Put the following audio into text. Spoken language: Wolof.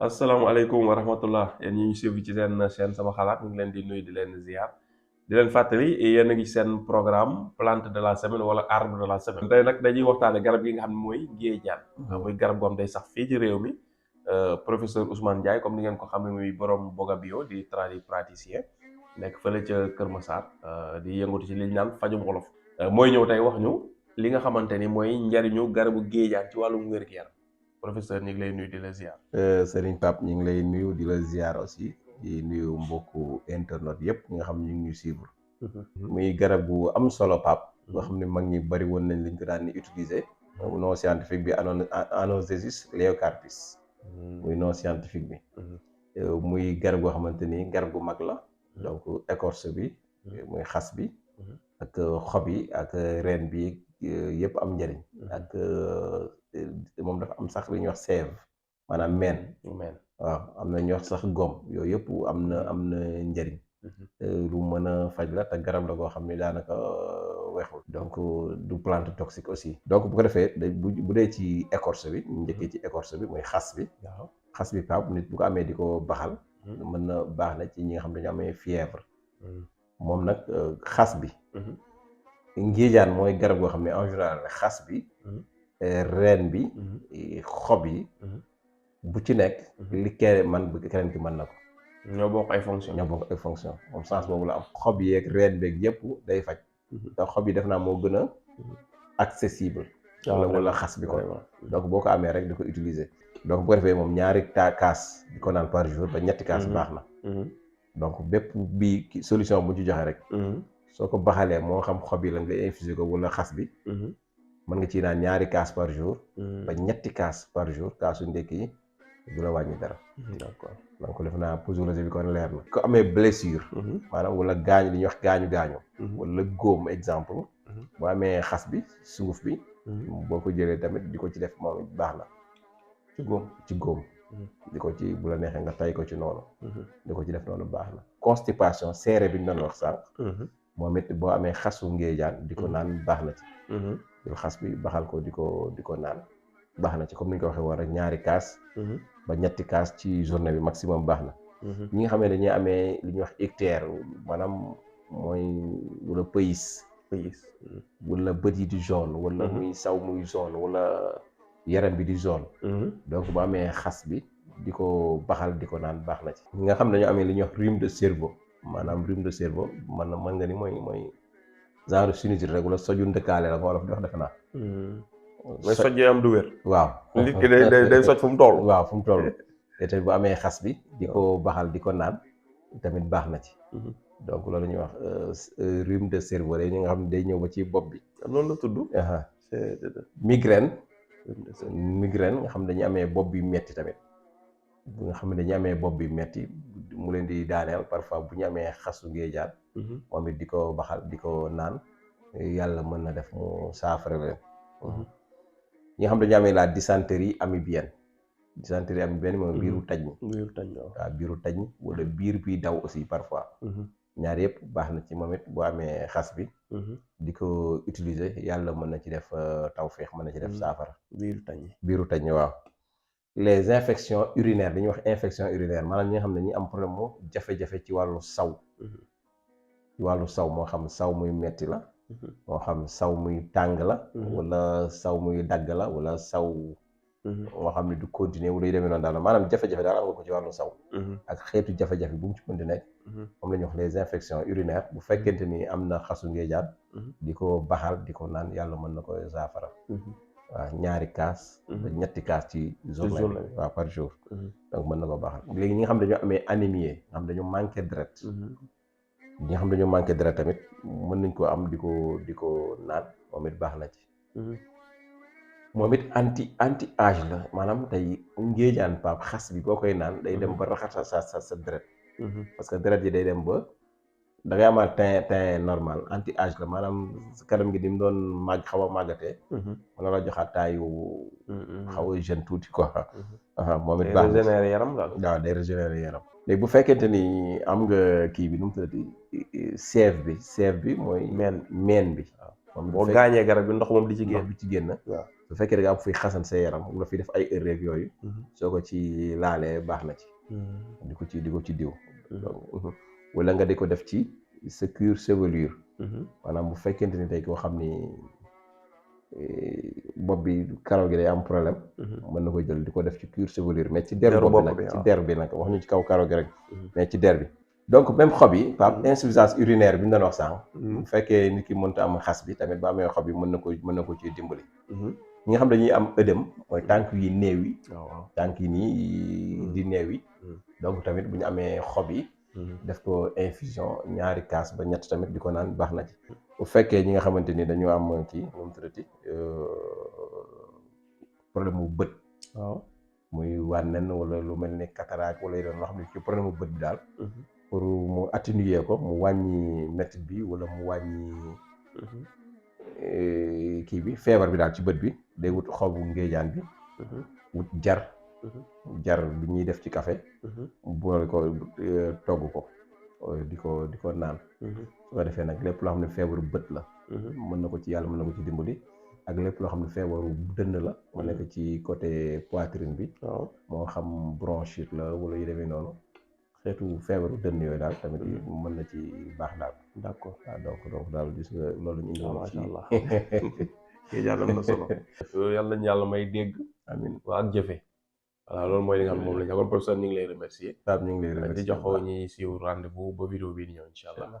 asalaamaaleykum wa rahmatullah yéen ñi ñu suivre ci seen chaîne sama xalaat ñu ngi leen di nuyu di leen ziar di leen fàttali yéen a ngi seen programme plante de la semaine wala arbre de la semaine. tey nag dañuy waxtaane garab yi nga xam ne mooy géejaan. muy garab goo xam day sax fii ci réew mi. Professeur Ousmane Ndiaye comme ni ngeen ko xam ne muy borom Bogabio di tradipraticien nekk fële ca Kër Massar di yëngatu ci li ñu naan fajum wolof. mooy ñëw tey wax ñu li nga xamante ni mooy njariñu garabu géejaan ci wàllum wér-gu-yaram. professeur ñu ngi lay nuyu di la ziar. Serigne Pape ñu ngi lay nuyu di la ziar aussi di nuyu mbokku internet yëpp nga xam ñu ngi ñu suivre. muy garab gu am solo Pape. nga xam ne mag ñi bari woon nañ liñ ko daan ni utiliser. nom scientifique bi Anozesis leucarpis. muy nom scientifique bi. muy garab goo xamante ni garab gu mag la. donc écorce bi. muy xas bi. ak xob yi ak reen bi yëpp am njëriñ. ak moom dafa am sax li ñuy wax sève maanaam meen waaw am na ñuy wax sax gom yooyu yëpp am na njëriñ. lu mën a faj la te garab la goo xam ne daanaka weexul. donc du plante toxique aussi. donc bu ko defee bu dee ci écorce bi ñu njëkkee ci écorce bi mooy xas bi. xas bi Pape nit bu ko amee di ko baxal. mën na baax na ci ñi nga xam ne dañu amee fièvre. moom nag xas bi. ngéejaan mooy garab goo xam ne en général xas bi. reen bi. xob yi. bu ci nekk. li kere man bu keneen ki mën na ko. ñoo bokk ay fonction moom sens boobu la am xob yeeg reen beeg yëpp day faj. te xob yi def naa moo gën a accessible. wala xas bi ko donc boo ko amee rek di ko utiliser. donc bu ko defee moom ñaari kaas di ko naan par jour ba ñetti kaas baax na. donc bépp bi solution bu ci joxe rek. soo ko baxalee moo xam xob yi la nga infuser ko wala xas bi. mën nga ciy naan ñaari kaas par jour. ba ñetti kaas par jour kaasu ndekki yi du la wàññi dara. d'accord donc def naa posologie bi kon leer na. ko amee blessure. maanaam wala gaañu li ñuy wax gaañu. wala góom exemple. boo amee xas bi sunguf bi. boo ko jëlee tamit di ko ci def moom baax na. ci góom. di ko ci bu la neexee nga tay ko ci noonu. di ko ci def noonu baax na. constipation seere bi ñu doon wax sànq. moom it boo amee xasu ngéejaan di ko naan baax na ci. jël xas bi baxal ko di ko naan baax na ci comme ni ñu ko waxee woon rek ñaari kaas. ba ñetti kaas ci journée bi maximum baax na. ñi nga xam ne dañuy amee li ñuy wax ictère maanaam mooy wala pays. wala bët yi di jaune. wala muy saw muy jaune wala yaram bi di jaune. donc bu amee xas bi di ko baxal di ko naan baax na ci. ñi nga xam ne dañoo amee li ñuy wax rhume de cerveau maanaam rhume de cerveau mën nga ni mooy genre sinusite rek wala soju ndëkkaale la ko wolof di wax defe naa. mooy soj yi am du wér. waaw nit ki day soj fu mu toll. waaw fu mu toll te tamit bu amee xas bi di ko baxal di ko naan tamit baax na ci. donc loolu la ñuy wax rhume de cerveau rek ñi nga xam ne day ñëw ba ci bopp bi. noonu la tudd. migraine nga xam ne dañuy amee bopp bi metti tamit. bu nga xam ne dañuy amee bopp bi metti mu leen di daaneel parfois bu ñu amee xasu ngéejaan. moom it di ko baxal di ko naan yàlla mën na def mu saafara leen. ñi nga xam dañu amee la dysenterie amibienne. dysenterie amibienne mooy biiru taj mi. waaw biiru taj mi wala biir biy daw aussi parfois. ñaar yëpp baax na ci moom it boo amee xas bi. di ko utiliser yàlla mën na ci def tawféex mën na ci def saafara. biiru taj mi waaw. les infections urinaires dañuy wax infection urinaire maanaam ñi nga xam ne ñi am problème mu jafe-jafe ci wàllu saw. ci wàllu saw moo xam saw muy metti la. moo xam saw muy tàng la. wala saw muy dagg la wala saw. moo xam ne du continuer wala yu demee noonu daal maanaam jafe-jafe daal am nga ko ci wàllu saw. ak xeetu jafe-jafe bu mu ci mënti nekk. moom la ñuy wax les infections urinaires bu fekkente ni am na xasu ngéejaan. di ko baxal di ko naan yàlla mën na koy saafara. waaw ñaari kaas. ba ñetti kaas ci journée bi waaw par jour. donc mën na ko baaxal léegi ñi nga xam dañoo amee anémie nga xam dañoo manqué deret. ñi nga xam dañoo manqué deret tamit mën nañ koo am di ko naan moom it baax na ci. moom it anti âge la maanaam tey ngéejaan Pape xas bi boo koy naan day dem ba raxas sa deret. parce que deret yi day dem ba da ngay amaat teint normal anti âge la maanaam kanam gi ni mu doon màgg xaw a màggatee. mën na la joxaat taayu xaw a jeune tuuti quoi. moom it baax na régénérer yaram daal. waaw day régénérer yaram. léegi bu fekkente ni am nga kii bi nu mu tuddati sève bi mooy. meen bi. boo gaañee garab bi ndox moom di ci ndox génn. bi ci génn. waaw su fekkee da nga am fuy xasan sa yaram wala fi def ay erreur yooyu. soo ko ci laalee baax na ci. di ko ci diw. wala nga di ko def ci sa cuir chevelure. maanaam bu fekkente ni tey koo xam ni bopp bi karaw gi day am problème. mën na koy jël di ko def ci cuir chevelure mais ci der bopp bi nag ci der bi nag wax ñu ci kaw karaw gi rek. mais ci der bi. donc même xob yi Pape insuffisance urinaire bi ñu doon wax sànq. bu fekkee nit ki mënta am xas bi tamit ba amee xob yi mën na ko ci dimbali. ñi nga xam dañuy am œdème mooy tànk yi néew yi. tànk yi nii di néew yi. donc tamit bu ñu amee xob yi. def ko infusion ñaari kaas ba ñett tamit di ko naan baax na ci. bu fekkee ñi nga xamante ni dañoo am kii nu mu tuddati problème mu bët. waaw muy wànnen wala lu mel ni cataracte wala yeneen loo xam ne ci problème mu bët bi daal. pour mu atténuer ko mu wàññi métit bi wala mu wàññi kii bi feebar bi daal ci bët bi day wut xobu ngéejaan bi. wut jar. jar bi ñuy def ci café. boole ko togg ko di ko naan. su ko defee nag lépp loo xam ne feebaru bët la. mën na ko ci yàlla mën na ko ci dimbali. ak lépp loo xam ne feebaru dënn la. mu nekk ci côté poitrine bi. moo xam bronchite la wala yu demee noonu. xeetu feebaru dënn yooyu daal tamit mën na ci baax daal. d'accord donc daal gis nga loolu ñu ngi ci. macha allah yàlla am na solo. yàlla nañu yàlla may dégg. amiin waa ak jëfe. voilà loolu mooy li nga xam moom la ñu waxoon professeur ñu ngi lay remercier. ñu ngi lay remercier di joxoo ñi siiw rendez-vous ba vidéo bii di ñëw incha allah.